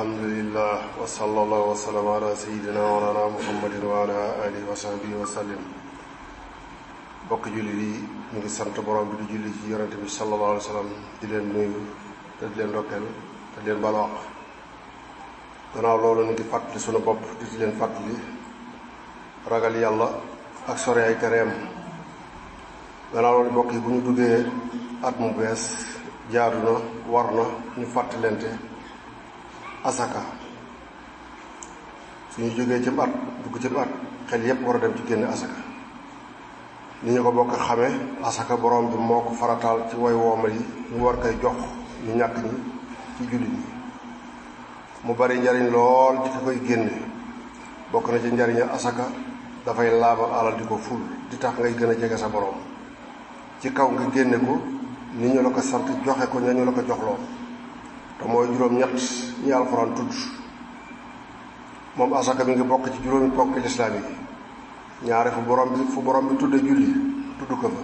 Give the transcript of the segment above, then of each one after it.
alhamdulillah wa sallallahu wa sallam ala sayyidina wa ala muhammadin wa ala alihi wa sahbihi wa sallim. bokk julli yi ñu ngi sant borom bi di julli ci yonente bi sallallahu alayhi wa sallam di leen nuyu te di leen ndokkeel te di leen balaax. gannaaw loolu ñu ngi fàttali sunu bopp di leen fàttali ragal yàlla ak sore ay tereem. gannaaw loolu bokk yi bu ñu duggee at mu bees jaadu na war na ñu fàttalente asaka. suñu jógee ci at dugg ci at xel yépp war a dem ci génne asaka. ni ñu ko bokk xamee asaka borom bi moo ko farataal ci way woomal yi ñu war koy jox ñu ñàkk ñi ci jullit ñi. mu bari njariñ lool ci ki koy génne. bokk na ci njariña asaka dafay laabal alal di ko ful di tax ngay gën a jege sa borom. ci kaw nga génne ko ni ñu la ko sant joxe ko ña ñu la ko joxloo te mooy juróom-ñett ñi alxuraan tudd. moom asaka mi ngi bokk ci juróomi ponk lislaam yi. ñaare fu borom bi tudde julli tudd ko fa.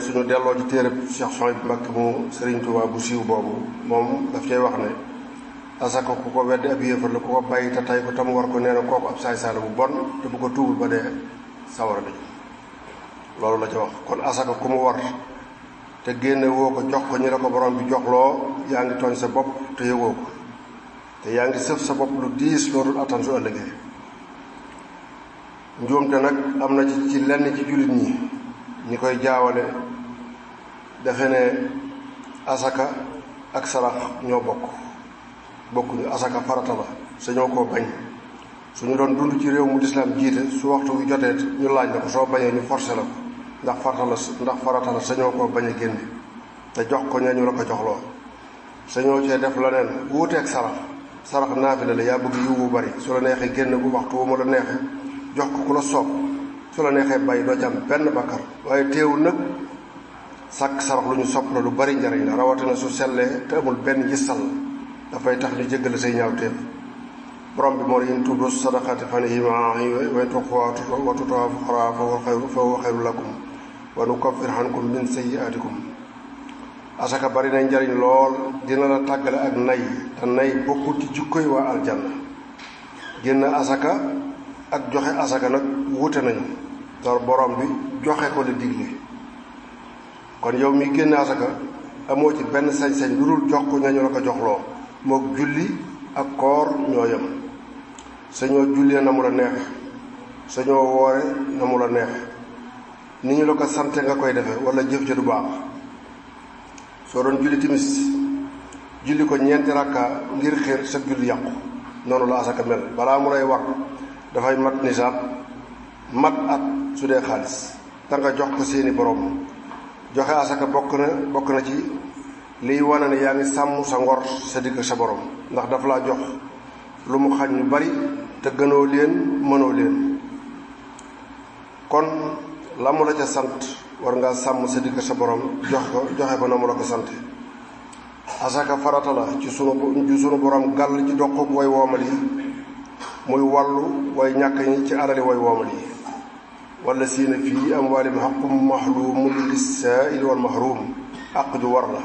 suñu delloo ci téere Cheikh Souhaïbou Mbacké mu Sëriñ Tuubaa bu siiw boobu moom daf cay wax ne asaka ku ko weddi ab yéefar la ku ko bàyyi te tay ko tam war ko nee na kooku ab saay saala bu bon te bu ko tuubul ba dee sawara la loolu la ca wax. kon asaka ku mu war te génne woo ko jox ko ñi la ko borom bi joxloo yaa ngi tooñ sa bopp te yëgoo ko te yaa ngi sëf sa bopp lu diis loolu attan su ëllëgee. njuumte nag am na ci lenn ci jullit ñi koy jaawale defe ne asaka ak sarax ñoo bokkuñu. asaka farata la sañoo koo bañ. suñu doon dund ci réew mu lislaam jiite su waxtu wi jotee ñu laaj la ko soo bañee ñu forcé la ko ndax farata la sañoo koo bañ a génne te jox ko ñañu la ko joxloo. sañoo cee def la neen wuuteeg sarax naafila la yaa bëgg yiw bu bari su la neexee génne bu waxtu wu mu la neexee jox ko ku la soob su la neexee bàyyi doo ci am benn bakkar. waaye teewul nag sàkk sarax lu ñu sopp la lu bari njariñ la rawatina su sellee te amul benn gisal dafay tax ñu jéggal say ñaaw teef. borom bi moo ne in tubdu sadaqaati fa ni'ma wa in tuxfuuhaa wa tu'tuuhaa fuqaraa fa huwa xayrun lakum wa nukaffir ankum min sayyi'aatikum. asaka bari na njariñ lool dina la tàggale ak nay te nay bokkul ci jikkoy waa aljanna. génn asaka ak joxe asaka nag wute nañu te borom bi joxe ko la digle. kon yow mi génn asaka amoo ci benn sañ-sañ lu dul jox ko ñañu la ko joxloo. mook julli ak koor ñoo yem. sañoo jullee na mu la neex sañoo woore na mu la neex ni ñu la ko sante nga koy defe wala jëf ca du baax. soo doon julli timis julli ko ñeenti rakka ngir xéer sa julli yàqu. noonu la asaka mel. balaa mu lay war dafay mat nisaab mat at su dee xaalis te nga jox ko seeni borom. joxe asaka bokk na ci liy wane ne yaa ngi sàmm sa ngor sa digg sa borom ndax daf laa jox lu mu xañ ñu bari te gënoo leen mënoo leen. kon la mu la ca sant war ngaa sàmm sa digg sa borom joxe ko na mu la ko sant. asaka farata la ci sunu borom gàll ci doqub way woomal yi muy wàllu way ñàkk ñi ci alali way woomal yi. wala siina fii amwaalihim haqqun ma'luumun lis-saa'ili wal mahruum àq ju war la.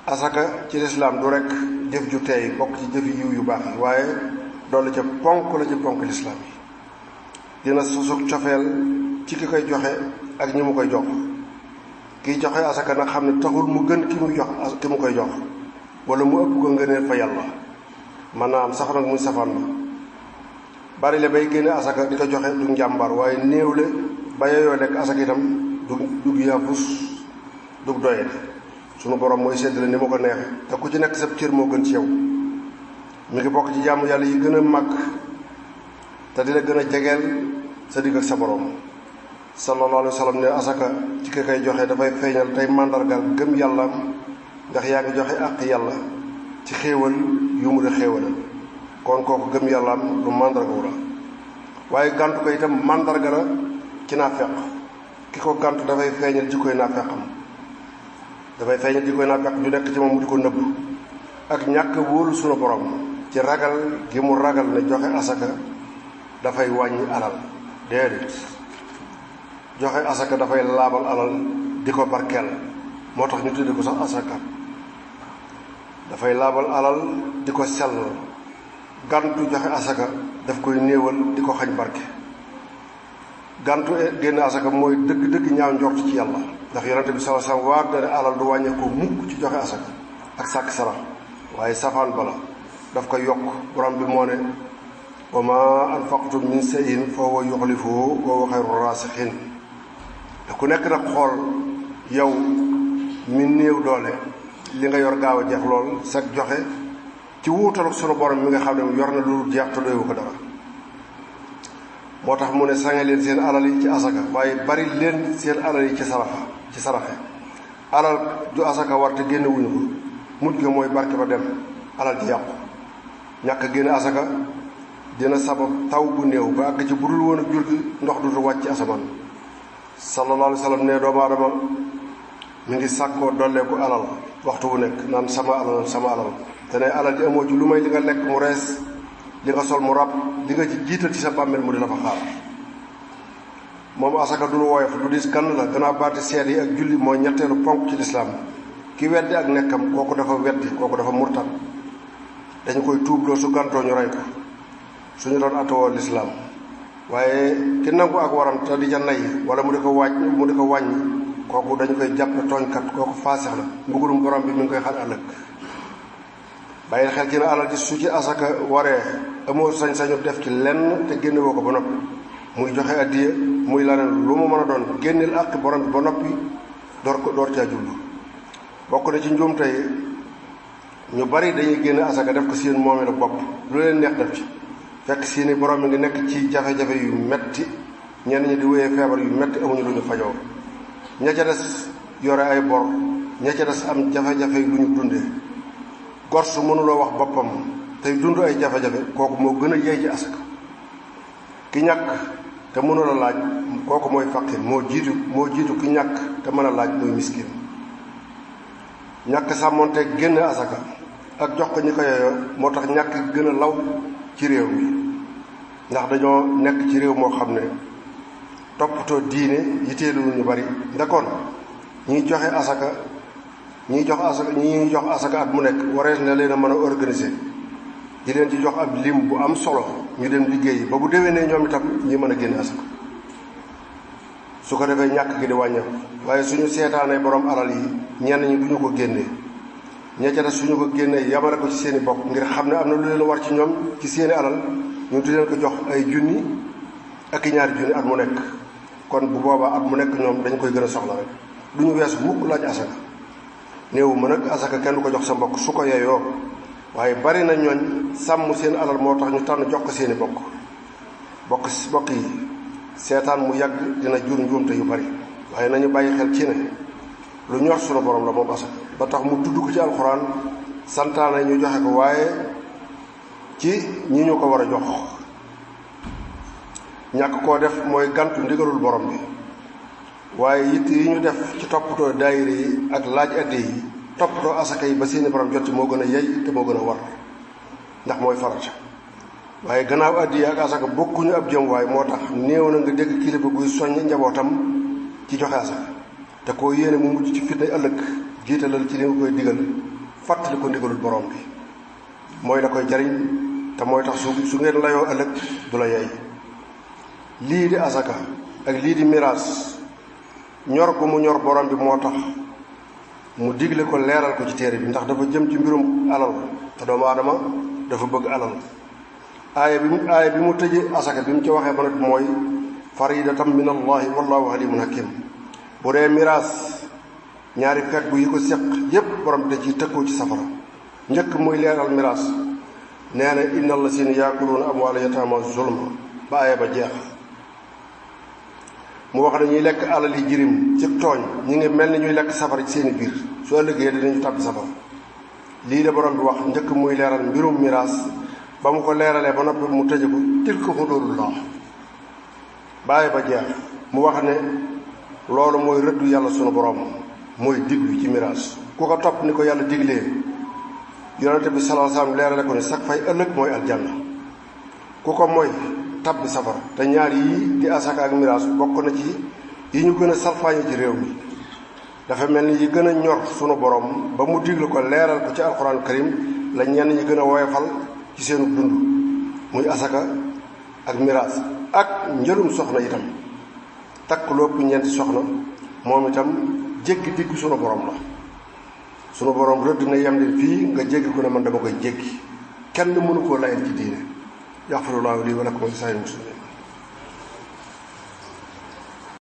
asaka ci lislaam du rekk jëf ju teey bokk ci jëfi yiw yu baax yi waaye doolu ca ponk la ci ponk lislaam yi. dina sosug cofeel ci ki koy joxe ak ñi mu koy jox. kiy joxe asaka nag xam ne taxul mu gën ki mu koy jox wala mu ëpp ko ngëneel fa yàlla. mën naa am sax nag muy safaan ba. bari le bay génne asaka di ko joxe du njàmbar waaye néew le ba yeyoo lekk asaka itam du yaafus du doyet. sunu borom mooy séddale ni mu ko neexe te ku ci nekk sab cër moo gën ci yow. mi ngi bokk ci jaamu yàlla yi gën a màgg te di la gën a jegeel sa digg ak sa borom. sallallahu alayhi wa sallam ne asaka ci ki koy joxe dafay feeñal tey màndargal gëm yàllaam ndax yaa ngi joxe àq yàlla ci xéewal yu mu di xéewalal. kon kooku gëm yàllaam lu màndargawu la. waaye gàntu ko itam màndarga la ci naafeq. ki ko gàntu dafay feeñal jikkoy naafeqam. dafay feeñal jikkoy naafeq ju nekk ci moom mu di ko nëbb ak ñàkk wóolu sunu borom ci ragal gi mu ragal ne joxe asaka dafay wàññi alal. déedéet joxe asaka dafay laabal alal di ko barkeel moo tax ñu tudde ko sax asaka. dafay laabal alal di ko sell. Gantu joxe asaka daf koy néewal di ko xañ barke. Gantu génn asaka mooy dëgg-dëgg ñaaw njort ci yàlla, ndax yonente bi sallallahu alayhi wasallam waar dane alal du wàññeeku mukk ci joxe asaka ak sàkk sarax, waaye safaan bala daf koy yokk. borom bi moo ne wa ma anfaqtum min shay'in fa huwa yukhlifuhu wa huwa khayru raasixiin. te ku nekk nag xool yow mi néew doole li nga yor gaaw a jeex lool sag joxe ci wuutal sunu borom mi nga xam ne yor na lu jeex te doywu ko dara. moo tax mu ne sange leen seen alal yi ci asaka, waaye bari leen seen alal yi ci saraxe. alal ju asaka war te génne wuñu ko mujj ga mooy barke ba dem, alal ji yàqu. ñàkk génne asaka dina sabab taw bu néew ba àgg ci budul woon ak jur gi ndox du wàcc ci asamaan. sallallahu alayhi wa sallam ne doomu aadama mi ngi sàkkoo dolleeku alal waxtu wu nekk naan sama alal te ne alal ji amoo ci lu may li nga lekk mu rees, li nga sol mu rab, li nga ci jiital ci sa bàmmeel mu di la fa xaar. moom asaka du lu woyof du dis gann la, gannaaw baati seet yi ak julli mooy ñetteelu ponk ci lislaam. ki weddi ak nekkam kooku dafa weddi, kooku dafa murtad. dañu koy tuubloo su gantoo ñu rey ko suñu doon attewoo lislaam. waaye ki nangu ak waram te di ca nay wala mu di ko wàññi kooku dañu koy jàppe tooñkat, kooku faasix la, mbugulum borom bi mi ngi koy xal ëllëg. bàyyi xel ci ne alal ji su ci asaka waree amoo sañ-sañu def ci lenn te génne woo ko ba noppi, muy joxe addiya muy laneen lu mu mën a doon, génneel àq borom bi ba noppi door caa jublu. bokk na ci njuumte yi ñu bari dañuy génne asaka def ko seen moomeelu bopp, lu leen neex def ci, fekk seeni borom mi ngi nekk ci jafe-jafe yu metti, ñenn ñi di wéyee feebar yu metti amuñu lu ñu fajoo, ña ca des yore ay bor, ña ca des am jafe-jafe yu lu ñu dundee. gor su mënuloo wax boppam tey dund ay jafe-jafe kooku moo gën a yey ci asaka. ki ñàkk te mënula laaj kooku mooy faqir, moo jiitu ki ñàkk te mën a laaj muy miskin. ñàkk sàmmonte génn asaka ak jox ko ñi ko yeyoo moo tax ñàkk gën a law ci réew mi, ndax dañoo nekk ci réew moo xam ne toppatoo diine yiteelu ñu bari. ndakoon ñiy jox asaka at mu nekk warees na leen a mën a organiser di leen ci jox ab lim bu am solo ñu dem liggéey ba bu déwénee ñoom itam ñi mën a génne asaka, su ko defee ñàkk gi di wàññeeku. waaye suñu seetaanee borom alal yi ñenn ñi duñu ko génnee, ña ca des suñu ko génnee yamale ko ci seeni bopp ngir xam ne am na lu leen war ci ñoom ci seeni alal, ñu di leen ko jox ay junni ak i ñaari junni at mu nekk. kon bu boobaa at mu nekk ñoom dañ koy gën a soxla rek, duñu weesu mukk laaj asaka. néew ma nag asaka kenn du ko jox sa mbokk su ko yeyoo, waaye bari na ñooñ sàmm seen alal moo tax ñu tànn jox ko seeni bokk yi seetaan mu yàgg dina jur njuumte yu bari. waaye nañu bàyyi xel ci ne lu ñor sunu borom la moom asaka, ba tax mu tudd ko ci alxuraan santaane ñu joxe ko, waaye ci ñi ñu ko war a jox. ñàkk koo def mooy gantu ndigalul borom bi, waaye yitt yi ñu def ci toppatoo daayira yi ak laaj addi yi, toppatoo asaka yi ba seeni borom jot ci moo gën a yey te moo gën a war, ndax mooy farata. waaye gannaaw addi yi ak asaka bokkuñu ab jëm, waaye moo tax néew na nga dégg kilifa guy soññ njabootam ci joxe asaka te koo yéene mu mujj ci fitnay ëllëg jiitalal ci li nga koy digal, fàttali ko ndigalul borom bi mooy la koy jariñ te mooy tax su ngeen layoo ëllëg du la yey. lii di asaka ak lii di miraas ñor ko mu ñor borom bi moo tax mu digle ko leeral ko ci téere bi, ndax dafa jëm ci mbirum alal te doomu aadama dafa bëgg alal. aaya bi mu tëje asaka bi mu ci waxee ba nag mooy faridatan min allahi wallahu alimun hakim. bu dee miraas ñaari feggu yi ko seq yépp borom bi da ciy tëkkoo ci safara. njëkk muy leeral miraas nee na inna allazina yaakuluuna amwaala yataama zulma ba aaya ba jeex. mu wax ne ñuy lekk alal yi jirim ci tooñ ñi ngi mel ni ñuy lekk safara ci seeni biir, su ëllëgee dinañu tàbbi safara. lii la borom bi wax njëkk muy leeral mbirum miraas. ba mu ko leeralee ba noppi mu tëje ko tilka xuduudullah bàyyi ba jeex. mu wax ne loolu mooy rëddu yàlla sunu borom, mooy diglu ci miraas. ku ko topp ni ko yàlla diglee yonente bi sallallahu alayhi wasallam leerale ko ne sax fay ëllëg mooy aljanna. ku ko mooy tabbi safara. te ñaar yii di asaka ak miraas bokk na ci yi ñu gën a salfaañe ci réew mi. dafa mel ni yi gën a ñor sunu borom ba mu digle ko leeral ko ci alxuraan karim la ñenn ñi gën a woyofal ci seenu dund muy asaka ak miraas ak njëlum soxna itam takk lu ëpp ñeenti soxna moom itam jéggi diggu sunu borom la. sunu borom rëdd na yem leen fii nga jéggi ko ne man dama koy jéggi kenn mënu koo layal ci diine yaxfirullahu lii wa lakum wa li saa'iril muslimiin